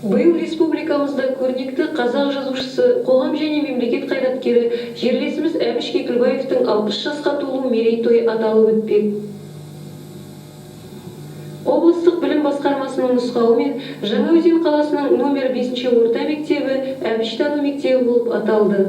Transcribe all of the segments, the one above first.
Биыл республикамызда көрнекті қазақ жазушысы, қоғам және мемлекет қайраткері, жерлесіміз Әбіш Кекілбаевтың 60 жасқа толу мерейтойы аталып өтпек. Облыстық білім басқармасының нұсқауымен Жаңаөзен қаласының номер 5 орта мектебі Әбіштану мектебі болып аталды.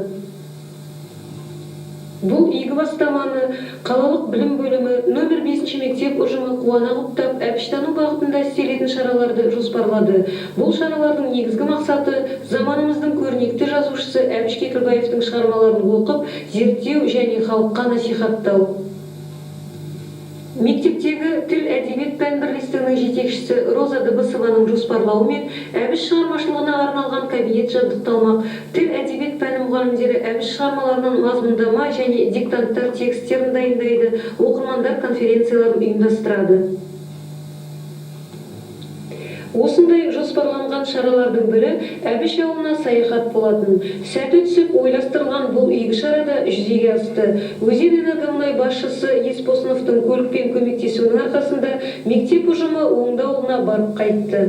Бұл игі бастаманы қалалық білім бөлімі, номер 5 мектеп ұжымы қуана құптап, Әбіштану бағытында істелетін шараларды жоспарлады. Бұл шаралардың негізгі мақсаты заманымыздың көрнекті жазушысы Әбіш Кекілбаевтың шығармаларын оқып, зерттеу және халыққа насихаттау. Мектептегі тіл әдебиет пән бірлестігінің жетекшісі Роза Дыбысованың жоспарлауымен Әбіш шығармашылығына арналған кабинет жабдықталмақ. Тіл әдебиет пәні мұғалімдері Әбіш шығармаларынан мазмұндама және диктанттар тексттерін дайындайды, оқырмандар конференцияларын ұйымдастырады. Осындай жоспарланған шаралардың бірі Әбіш ауылына саяхат болатын. Сәті түсіп ойластырылған бұл игі шара да жүзеге асты. Өзен энергомұнай басшысы Есбосыновтың көлікпен көмектесуінің арқасында мектеп ұжымы Оңды ауылына барып қайтты.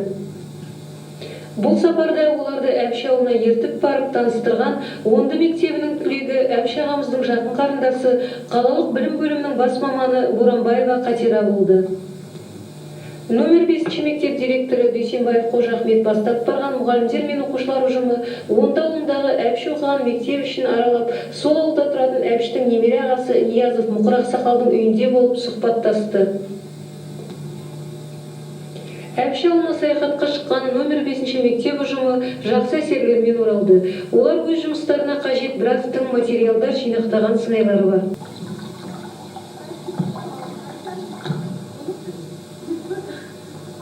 Бұл сапарда оларды Әбіш ауылына ертіп барып таныстырған Оңды мектебінің түлегі, Әбіш ағамыздың жақын қарындасы, қалалық білім бөлімінің бас маманы Боранбаева Қатира болды. Номер 5 мектеп директоры Дүйсенбаев Қожа Ахмет бастап барған мұғалімдер мен оқушылар ұжымы Оңды ауылындағы Әбіш оқыған мектеп ішін аралап, сол ауылда тұратын Әбіштің немере ағасы Ниязов Мұқыр ақсақалдың үйінде болып сұхбаттасты. Әбіш ауылына саяхатқа шыққан номер 5 мектеп ұжымы жақсы әсерлермен оралды. Олар өз жұмыстарына қажет біраз тың материалдар жинақтаған сыңайлары бар.